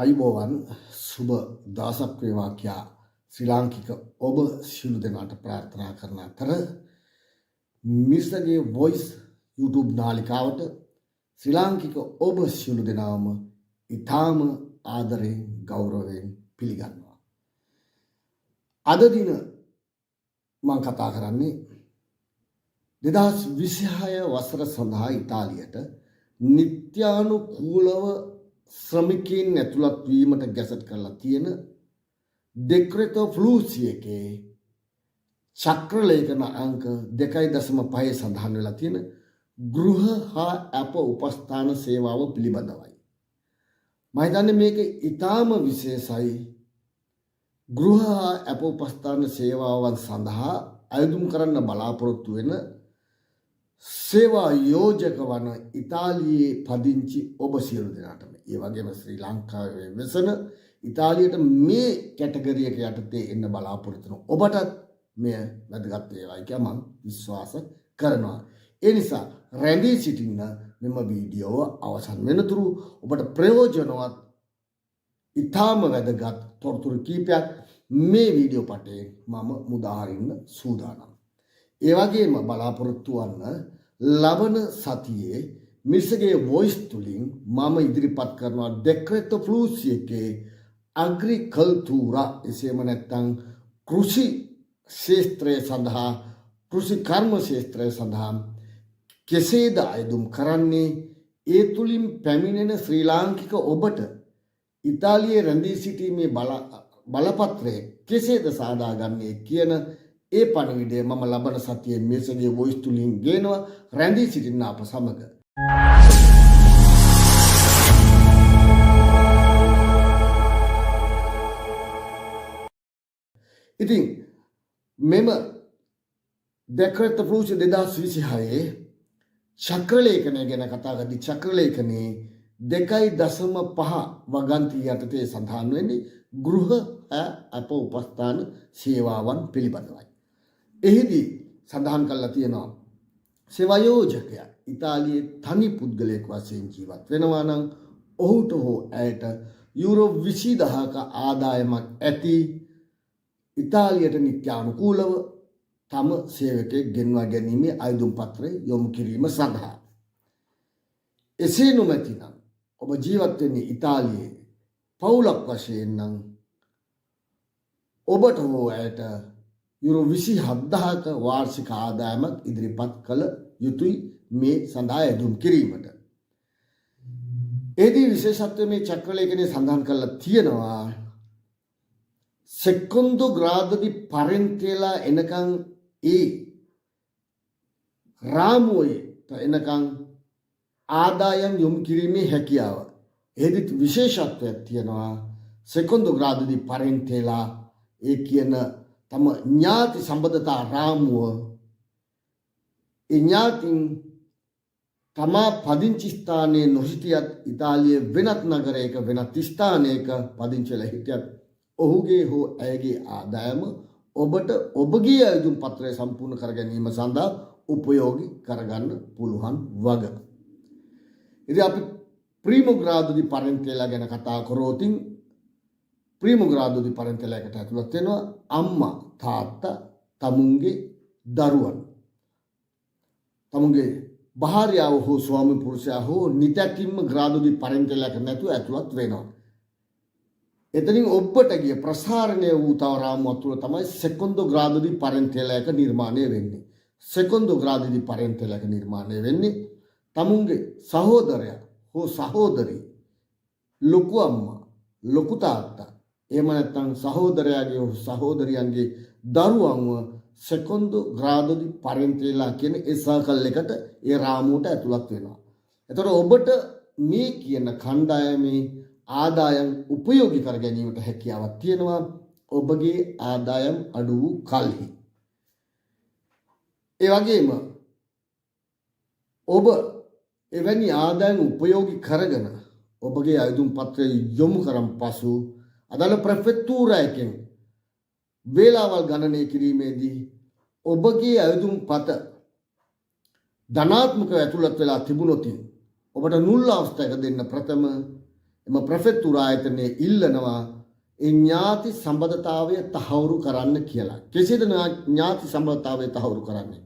ආයුබෝවන්, සුබ දවසක් වේවා කියා ශ්‍රී ලාංකික ඔබ සියලු දෙනාට ප්‍රාර්ථනා කරන අතර, මිර්සගේ වොයිස් YouTube නාලිකාවට ශ්‍රී ලාංකික ඔබ සියලු දෙනාම ඉතාම ආදරයෙන් ගෞරවයෙන් පිළිගන්නවා. අද දින මම කතා කරන්නේ 2026 වසර සඳහා ඉතාලියට නිත්‍යානුකූලව ශ්‍රමිකයින් ඇතුළත් වීමට ගැසට් කරලා තියෙන ඩෙක්‍රෙටෝ ෆ්ලූසි එකේ චක්‍රලේඛන අංක 2.5 සඳහන් වෙලා තියෙන ගෘහ හා ඇප උපස්ථාන සේවාව පිළිබඳවයි. මම හිතන්නේ මේක ඉතාම විශේෂයි. ගෘහ හා ඇප උපස්ථාන සේවාවන් සඳහා අයදුම් කරන්න බලාපොරොත්තු වෙන සේවා යෝජක වන ඉතාලියේ පදිංචි ඔබ සියලු දෙනාටම, ඒ වගේම ශ්‍රී ලංකාවේ වෙසෙන ඉතාලියට මේ කැටගරි එක යටතේ එන්න බලාපොරොත්තු වෙන ඔබටත් මෙය වැදගත් වේවායි කියලා මං විශ්වාස කරනවා. ඒ නිසා රැඳී සිටින්න මෙම වීඩියෝව අවසන් වෙනතුරු. ඔබට ප්‍රයෝජනවත් ඉතාම වැදගත් තොරතුරු කීපයක් මේ වීඩියෝ පටයෙන් මම මුදාහරින්න සූදානම්. ඒ වගේම බලාපොරොත්තු වන්න, ලබන සතියේ මිර්සගේ වොයිස් තුලින් මම ඉදිරිපත් කරනවා ඩෙක්‍රෙටෝ ෆ්ලූසි එකේ අග්‍රිකල්චර්, එසේම නැත්නම් කෘෂි ක්ෂේත්‍රය සඳහා, කෘෂි කර්ම ක්ෂේත්‍රය සඳහා කෙසේද අයදුම් කරන්නේ, ඒ තුලින් පැමිණෙන ශ්‍රී ලාංකික ඔබට ඉතාලියේ රැඳී සිටීමේ බලපත්‍රය කෙසේද සාදාගන්නේ කියන ඒ පණිවිඩය මම ලබන සතියේ මිර්සගේ වොයිස් තුලින් ගේනවා. රැඳී සිටින්න අප සමග. ඉතින් මෙම ඩෙක්‍රෙටෝ ෆ්ලූසි 2026 චක්‍රලේඛනය ගැන කතා කරද්දී, චක්‍රලේඛනයේ 2.5 වගන්ති යටතේ සඳහන් වෙන්නේ ගෘහ අප උපස්ථාන සේවාවන් පිළිබඳවයි. එහිදී සඳහන් කරලා තියෙනවා, සේවා යෝජකයා ඉතාලියේ තනි පුද්ගලයෙක් වශයෙන් ජීවත් වෙනවා නම් ඔහුට හෝ ඇයට යුරෝ 20,000ක ආදායමක් ඇති ඉතාලියට නිත්‍යානුකූලව තම සේවකයෙක් ගෙන්වා ගැනීමේ අයදුම් පත්‍රය යොමු කිරීම සඳහා. එසේ නොමැතිනම්, ඔබ ජීවත් වෙන්නේ ඉතාලියේ පවුලක් වශයෙන් නම්, ඔබට හෝ ඇයට යුරෝ 27,000ක වාර්ෂික ආදායමක් ඉදිරිපත් කළ යුතුයි මේ සඳහා අයදුම් කිරීමට. එහිදී විශේෂත්වය මේ චක්‍රලේඛනයේ සඳහන් කරලා තියෙනවා, සෙකොන්දෝ ග්‍රාදෝ ඩි පරෙන්තේලා එනකන්, ඒ රාමුවේ එනකන් ආදායම් යොමු කිරීමේ හැකියාව. එහෙදිත් විශේෂත්වයක් තියෙනවා. සෙකොන්දෝ ග්‍රාදෝ ඩි පරෙන්තේලා ඒ කියන තම ඥාති සම්බන්ධතා රාමුව, ඒ ඥාතින් තමා පදිංචි ස්ථානයේ නොසිටියත්, ඉතාලියේ වෙනත් නගරයක වෙනත් ස්ථානයක පදිංචි වෙලා හිටියත්, ඔහුගේ හෝ ඇයගේ ආදායම ඔබට ඔබගේ අයදුම් පත්‍රය සම්පූර්ණ කර ගැනීම සඳහා උපයෝගී කරගන්න පුළුවන් වග. ඉතින් අපි ප්‍රීමෝ ග්‍රාදෝ ඩි පරෙන්තේලා ගැන කතා කරෝතින්, ප්‍රීමෝ ග්‍රාදෝ ඩි පරෙන්තේලා එකට ඇතුළත් වෙනවා අම්මා, තාත්තා, තමුන්ගේ දරුවන්, තමුන්ගේ භාර්යාව හෝ ස්වාමි පුරුෂයා හෝ නිතැතින්ම ග්‍රාදෝ ඩි පරෙන්තේලා එක නැතුව ඇතුළත් වෙනවා. එතනින් ඔබට ගිය ප්‍රසාරණය වූ තව රාමුවක් තුළ තමයි සෙකොන්දෝ ග්‍රාදෝ ඩි පරෙන්තේලා එක නිර්මාණය වෙන්නේ. සෙකොන්දෝ ග්‍රාදෝ ඩි පරෙන්තේලා එක නිර්මාණය වෙන්නේ තමුන්ගේ සහෝදරයා හෝ සහෝදරී, ලොකු අම්මා, ලොකු තාත්තා, එහෙම නැත්නම් සහෝදරයාගේ හෝ සහෝදරියන්ගේ දරුවන්ව සෙකොන්දෝ ග්‍රාදෝ ඩි පරෙන්තේලා කියන ඒ සර්කල් එකට, ඒ රාමුවට ඇතුළත් වෙනවා. එතකොට ඔබට මේ කියන කණ්ඩායමේ ආදායම් උපයෝගී කර ගැනීමට හැකියාවක් තියෙනවා ඔබගේ ආදායම් අඩු වූ කල්හි. ඒ වගේම ඔබ එවැනි ආදායම් උපයෝගී කරගෙන ඔබගේ අයදුම් පත්‍රය යොමු කරන් පසු අදාළ ප්‍රෙෆෙක්තුරා එකෙන් වේලාවල් ගණනය කිරීමේදී ඔබගේ අයදුම් පත ධනාත්මකව ඇතුළත් වෙලා තිබුණොත්, ඔබට නුල් අවස්ථාවක දෙන්න ප්‍රථම. එම ප්‍රෙෆෙක්තුර ආයතනයේ ඉල්ලනවා ඒ ඥාති සම්බන්ධතාවය තහවුරු කරන්න කියලා. කෙසේද ඥාති සම්බන්ධතාවය තහවුරු කරන්නේ?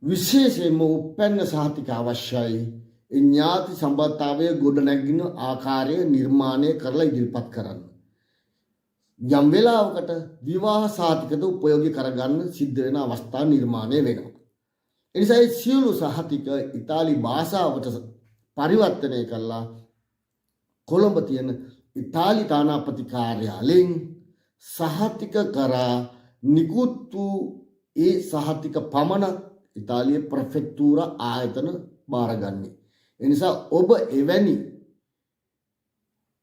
විශේෂයෙන්ම උප්පැන්න සහතික අවශ්‍යයි. ඒ ඥාති සම්බන්ධතාවය ගොඩනැගින ආකාරය නිර්මාණය කරලා ඉදිරිපත් කරන්න. යම් වෙලාවකට විවාහ සහතිකද උපයෝගී කරගන්න සිද්ධ වෙන අවස්ථා නිර්මාණය වෙනවා. ඒ නිසා ඒ සියලු සහතික ඉතාලි භාෂාවට පරිවර්තනය කරලා කොළඹ තියෙන ඉතාලි තානාපති කාර්යාලයෙන් සහතික කරා නිකුත් වූ ඒ සහතික පමණක් ඉතාලියේ ප්‍රෙෆෙක්තුර ආයතන බාරගන්නේ. ඒ නිසා ඔබ එවැනි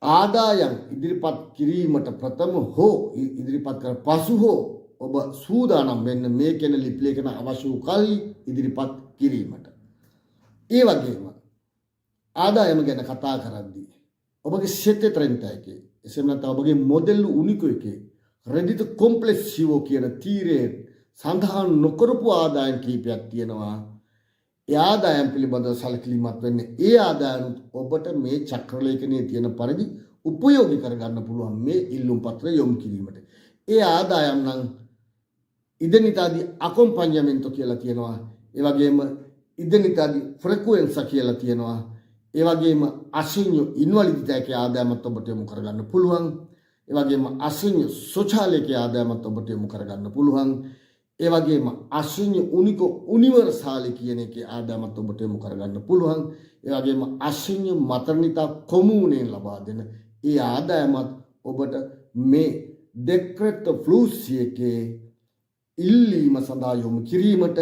ආදායම් ඉදිරිපත් කිරීමට ප්‍රථම හෝ ඉදිරිපත් කර පසු හෝ ඔබ සූදානම් වෙන්න මේ කියන ලිපි ලේඛන අවශ්‍ය වූ කල්හි ඉදිරිපත් කිරීමට. ඒ වගේම ආදායම ගැන කතා කරද්දී ඔබගේ sette trenta එකේ, එසේම නැත්නම් ඔබගේ modello unico එකේ reddito complessivo කියන තීරයේ සඳහන් නොකරපු ආදායම් කීපයක් තියෙනවා. ඒ ආදායම් පිළිබඳව සැලකිලිමත් වෙන්න. ඒ ආදායම් ඔබට මේ චක්‍රලේඛනයේ තියෙන පරිදි උපයෝගී කරගන්න පුළුවන් මේ ඉල්ලුම් පත්‍රය යොමු කිරීමට. ඒ ආදායම් නම් indennità di accompagnamento කියලා තියෙනවා. ඒ වගේම indennità di frequenza කියලා තියෙනවා. ඒ වගේම assegno invalidità එකේ ආදායමත් ඔබට යොමු කරගන්න පුළුවන්. ඒ වගේම assegno sociale එකේ ආදායමත් ඔබට යොමු කරගන්න පුළුවන්. ඒ වගේම assegno unico universale කියන එකේ ආදායමත් ඔබට යොමු කරගන්න පුළුවන්. ඒ වගේම assegno maternità comune ලබා දෙන ඒ ආදායමත් ඔබට මේ decreto flussi එකේ ඉල්ලීම සඳහා යොමු කිරීමට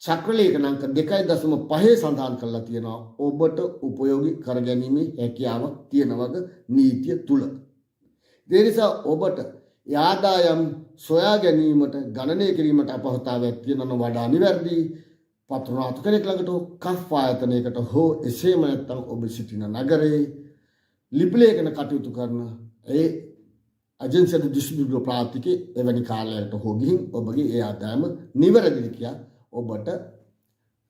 චක්‍රලේඛන අංක 2.5 සඳහන් කරලා තියෙනවා, ඔබට උපයෝගී කරගැනීමේ හැකියාවක් තියෙන වග නීතිය තුල. ඒ නිසා ඔබට ඒ ආදායම් සොයා ගැනීමට, ගණනය කිරීමට අපහසුතාවයක් තියෙනවා නම්, වඩා නිවැරදි පත්‍රනාතු කෙනෙක් ළඟට හෝ කෆ් ආයතනයකට හෝ එසේම නැත්නම් ඔබ සිටින නගරයේ ලිපිලේඛන කටයුතු කරන ඒ agenzia di distribuzione pratiche එවැනි කාර්යාලයට හෝ ගිහින් ඔබගේ ඒ ආදායම නිවැරදිද කියා ඔබට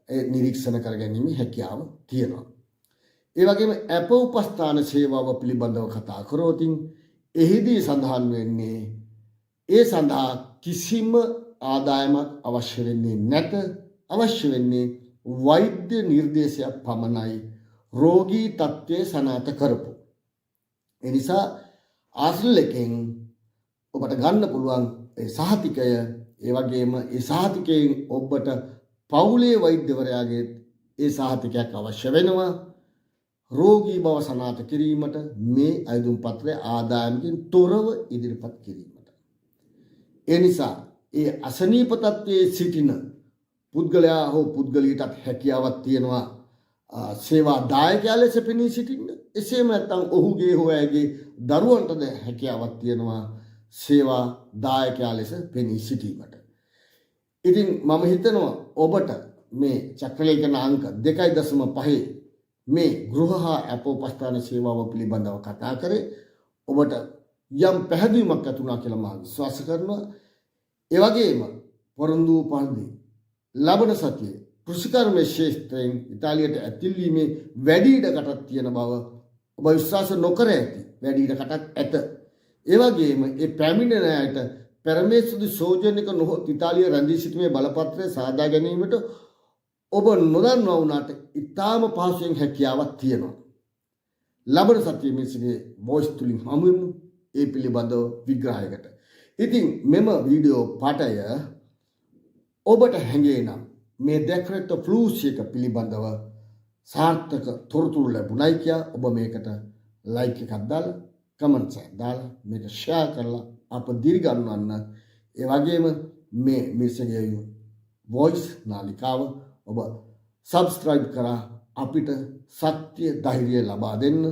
ඒ නිරීක්ෂණ කරගැනීමේ හැකියාව තියෙනවා. ඒ වගේම ඇප උපස්ථාන සේවාව පිළිබඳව කතා කරොතින් එහිදී සඳහන් වෙන්නේ ඒ සඳහා කිසිම ආදායමක් අවශ්‍ය වෙන්නේ නැත. අවශ්‍ය වෙන්නේ වෛද්‍ය නිර්දේශයක් පමණයි, රෝගී තත්ත්වය සනාථ කරපු. ඒ නිසා ආස්ල් එකෙන් ඔබට ගන්න පුළුවන් ඒ සහතිකය. ඒ වගේම ඒ සහතිකයෙන් ඔබට පවුලේ වෛද්‍යවරයාගේ ඒ සහතිකයක් අවශ්‍ය වෙනවා රෝගී බව සනාථ කිරීමට, මේ අයදුම් පත්‍රය ආදායමකින් තොරව ඉදිරිපත් කිරීමට. ඒ නිසා ඒ අසනීප තත්ත්වයේ සිටින පුද්ගලයා හෝ පුද්ගලීටත් හැකියාවක් තියෙනවා සේවා දායකයා ලෙස පෙනී සිටින්න. එසේම නැත්නම් ඔහුගේ හෝ ඇයගේ දරුවන්ටද හැකියාවක් තියෙනවා සේවා දායකයා ලෙස පෙනී සිටීමට. ඉතින් මම හිතනවා ඔබට මේ චක්‍රලේඛන අංක 2.5 මේ ගෘහ හා ඇපෝපස්ථාන සේවාව පිළිබඳව කතා කරේ ඔබට යම් පැහැදීමක් ඇති වුණා කියලා මම විශ්වාස කරනවා. ඒ වගේම පොරොන්දු වූ පරිදි ලබන සතියේ කෘෂිකර්ම ක්ෂේත්‍රයෙන් ඉතාලියට ඇතුල් වීමේ වැඩි ඉඩකඩක් තියෙන බව ඔබ විශ්වාස නොකර ඇති. වැඩි ඉඩකඩක් ඇත. ඒ වගේම ඒ පැමිණෙන අයට permesso di soggiorno නොහොත් ඉතාලිය රැඳී සිටීමේ බලපත්‍රය සාදා ගැනීමට ඔබ නොදන්නවා වුණාට ඉතාම පහසුවෙන් හැකියාවක් තියෙනවා. ලබන සතියේ මිනිස්සුගේ වොයිස් තුලින් හමු වෙමු ඒ පිළිබඳව විග්‍රහයකට. ඉතින් මෙම වීඩියෝ පටය ඔබට හැඟේ නම් මේ decreto flussi එක පිළිබඳව සාර්ථක තොරතුරු ලැබුණයි කියා ඔබ මේකට ලයික් එකක් දාලා, කමෙන්ට්ස් එකක් දාලා, මේක ෂෙයා කරලා අප දිරිගන්වන්න. ඒ වගේම මේ මිනිස්සුගේ වොයිස් නාලිකාව ඔබ සබ්ස්ක්‍රයිබ් කරා අපිට සත්‍ය ධෛර්යය ලබා දෙන්න.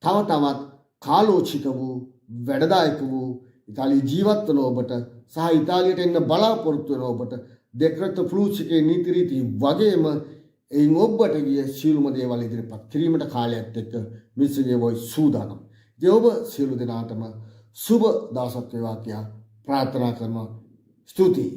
තව තවත් කාලෝචිත වූ, වැඩදායක වූ, ඉතාලියේ ජීවත් වන ඔබට සහ ඉතාලියට එන්න බලාපොරොත්තු වෙන ඔබට decreto flussi එකේ නීති රීති වගේම එයින් ඔබට ගිය සියලුම දේවල් ඉදිරිපත් කිරීමට කාලයත් එක්ක මිනිස්සුගේ වොයිස් සූදානම්. ඉතින් ඔබ සියලු දෙනාටම සුබ දවසක් වේවා කියා ප්‍රාර්ථනා කරනවා. ස්තුතියි.